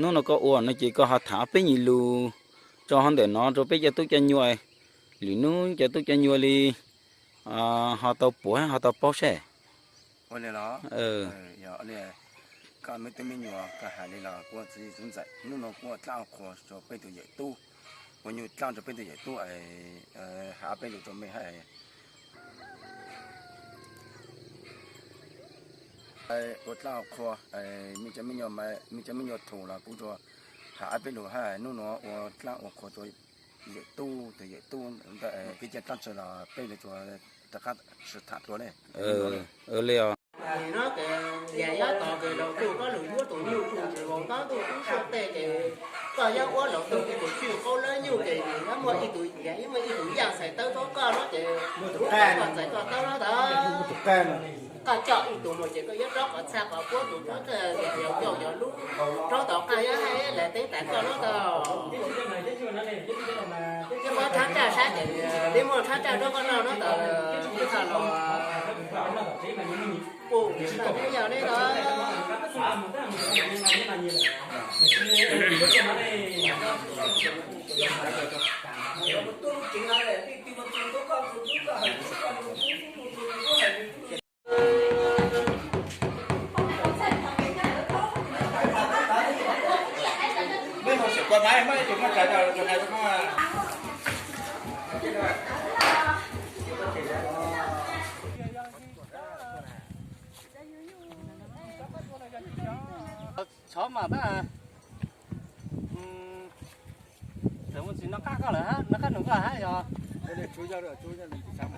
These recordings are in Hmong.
Hnub no koj ua no ces koj ho tham ob peb nyuag lus tso hauv ntawm no rau peb cov tub cov nyuam, lwm hnub cov tub cov nyuam li ho tau pom ho tau paub seb. Ua li los, koj me tub me nyuam koj hais li los kuv txiv tub ntxawm hnub no kuv ua dlaab ua qhua rau peb tug yawm tub, ua nyuj dlaab rau peb tug yawm tub, hais ob peb lus rau mej hab. Ua dlaab ua qhua, mej cov me nyuam, mej cov me nyuam thaum los kuv tsuas hais ob peb lus hab, hnub no ua dlaab ua qhua rau yawm tub, tug yawm tub ntawd, kev cai dlaab tsi los peb tsuas rov qab sib tham dlua le. Li no ces yog ib tog kws laug tug koj lug yuav tus nyuj tug ntsis vaus ntaub ntuj tub suab tej ces koj yuav ua laug tug ib tug tswj qaub lab nyuj ces yog muaj ib tug, yog muaj ib tug yaj xais tawb rau koj no ces koj txais koj tawb no ntag. Koj coj ib tug mus ces koj yuav rov qhov txha qhov puab tus rub txawj yog yog lub rau tom qab yuav hais lawv teeb tas koj no ntag. Muab tshab tsaj sab ces li muaj tshab tsaj rau koj noj no ntag. Txhaj los kuj tsis tau peb yog li ntawd. Txhob mas tab, txawm mus tsis noj qab koj lawm hab, noj qab nug koj hab yog. Txawm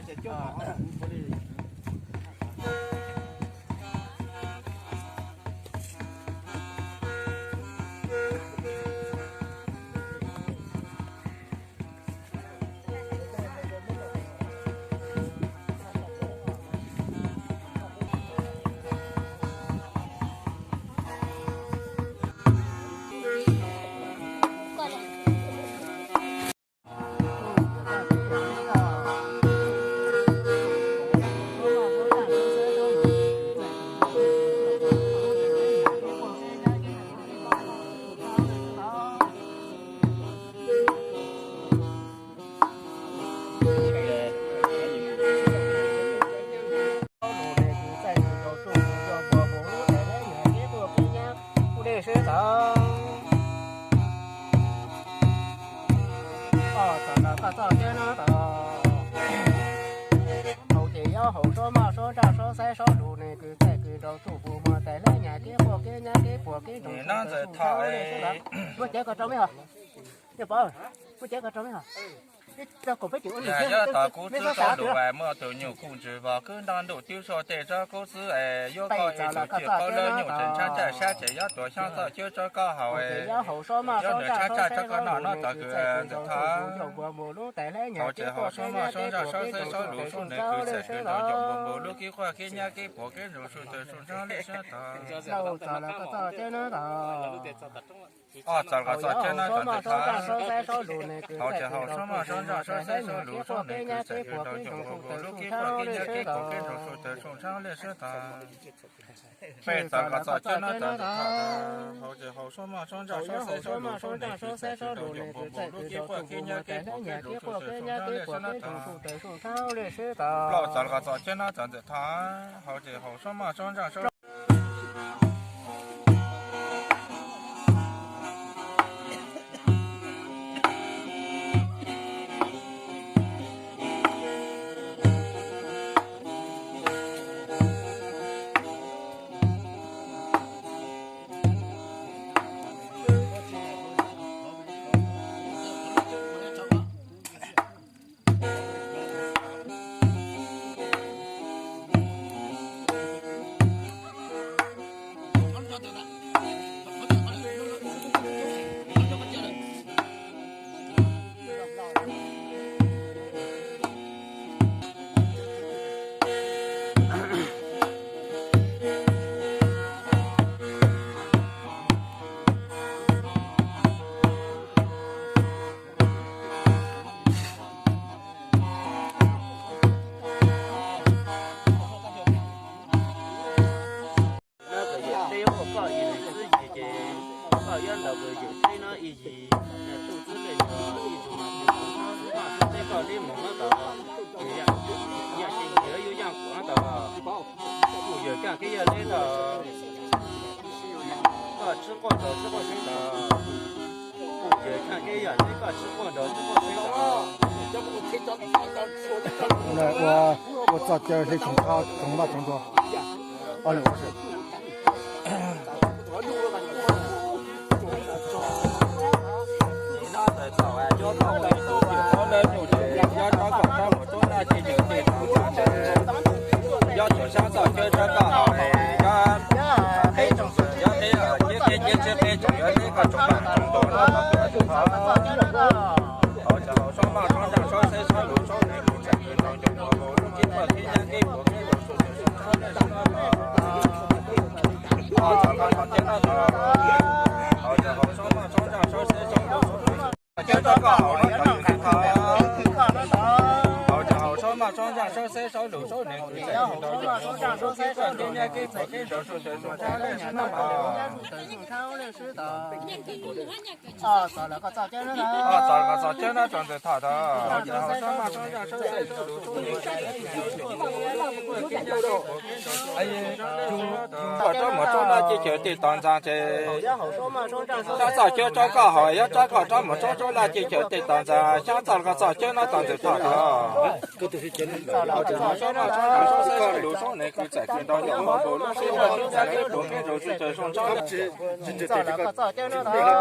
los koj txoj ceb no tod, hauv ces yog hauv suab moj suab ntsaj suab xaib suab lus nws kws txaij kws nraug tsuj pus muag tais hlab nyas keb quaj keb nyab keb puag keb ntsoog no ntawm thov muab cev ko rau mej hos. Muab cev ko rau mej hos. Yog tod kuv txib tsob lus muaj tus nyuj kuj ntsis vog kub nroj ntuj tib suab tej tsob kub xwb es yuav koj ib tug tswj qaub lab nyuj tseem tshab tsaj sab ces yuav tuav xyoob txoj cwb tsob koj haus, yuav nws tshab tsaj tsob koj noj no tod kws ntawm thov. Hauv ces hauv suab moj suab ntsaj suab xaib suab lus suab nws kws txaij kws nraug ncoom npus npus lub kib quaj kib nyab kib puag kib ntsoog su tawg su ntsaab lej sab tog. Ob txog los txog ceb no tod ntawm thov. Hauv ces hauv suab moj suab ntsaj suab xaib suab lus suab nws kws txaij kws nraug ncoom npus npus lub kib quaj kib nyab kib puag kib ntsoog su tawg su ntsaab lej sab tog. Peb txog los txog ceb no tod ntawm thov. Hauv ces hauv suab moj suab ntsaj suab xaib suab lus suab nws kws txaij kws nraug ncoom npus npus lub kib quaj kib nyab kib puag kib ntsoog su tawg su ntsaab lej sab tog. Plaub txog los txog ceb no tod ntawm thov. Hauv ces hauv suab moj suab ntsaj suab Koj yog li los, koj sib quaj nrov sib quaj sib tos. Kuv ces koj yog li koj sib quaj nrov sib quaj sib tos. Ua, ua txoj caw hle tsoos thab tsoos loj tsoos tuag. Ob lwm ua si. Nyob txog kom sab txoj cawv rau koj haus, nyob qhib tsoom, nyob qhib, nyob qhib, nyob qhib tsoom, nyob qhib koj tsoom pam tsoom ntuag nyob txog kom haus, haus cov haus sab maj sab ntsaj sab xeb sab luv sab nees kuv txam kws nrog ncoog ua haus lub qhib paj qhib nyab qhib puav qhib rau sub tawm sub tshab nej sub noj los, haus cov haus cov ceb noj tod, haus cov haus sab maj sab ntsaj sab xeb sab luv sab nees cawv rau koj haus nyob txog kom haus, haus cov haus sab maj sab ntsaj sab xeb sab luv sab nees kuv txam kws nrog ncoog ua haus lub qhib paj qhib nyab qhib puav qhib rau sub tawm sub tshab nej sub noj los. Txog kom txog cawv nyob txog ntawm thaum tod, haus cov haus sab maj sab ntsaj sab xeb sab luv sab nees kuv txam kws nrog ncoog ua haus lub qhib paj qhib nyab qhib puav qhib rau sub tawm sub tshab nej sub noj los. Tsob mov tsob noj txij chaw tej tos ntxas ces, xyab txoj cawv rau koj haus, yog tsob kom tsob mov tsob tsob noj txij chaw tej tos ntxas, xyab txoj kom txog cawv nyob txog ntawm thaum tod. Txog kom txog cawv nyob txog ntawm thaum tod, haus cov haus sab maj sab ntsaj sab xeb sab luv sab nees kuv txam kws nrog ncoog ua haus lub qhib paj qhib nyab qhib puav qhib rau sub tawm sub tshab. Txog kom txog cawv nyob tod,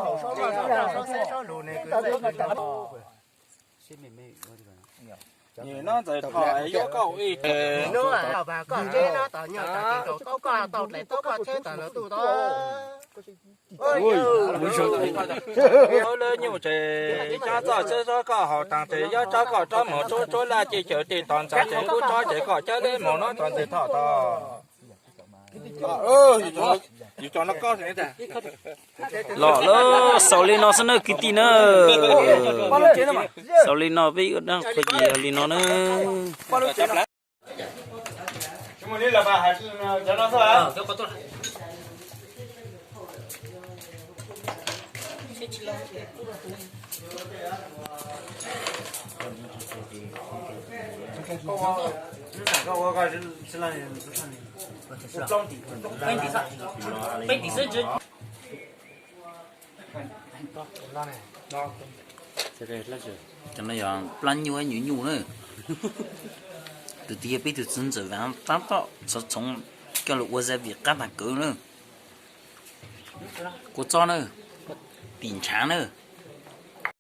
haus cov haus sab maj sab ntsaj sab xeb sab luv nees kuv txam kws nrog ncoog. Nim no ntxawm thaum yuav koj ua ib teg, hnub los mas koj ntsib no tom nyuag tag kis nkaus taub koj tau dlais taub koj tsheb tawm los tuj tod. Ua lub nyuj ces xyab txoj xyab tsob koj haus taag ces yog tsob koj tsob mov tsob tsob noj txij chaw tej tos ntxas ces kub tsob ces koj cawb leb mov noj txog ntawm thaum tod. Los lawm, xaus li no xwb nawb kwv tij na. Xaus li no peb ua dab qhuas ces yog li no na. Cov no yog plab nyuj nyuj nyuj na. Tus twg yog peb tug txiv ntxawm Vaas tab tom txhoov txhoov coj los ua gia vị qab tag kawg na. Kua txob na, tim ntshav na.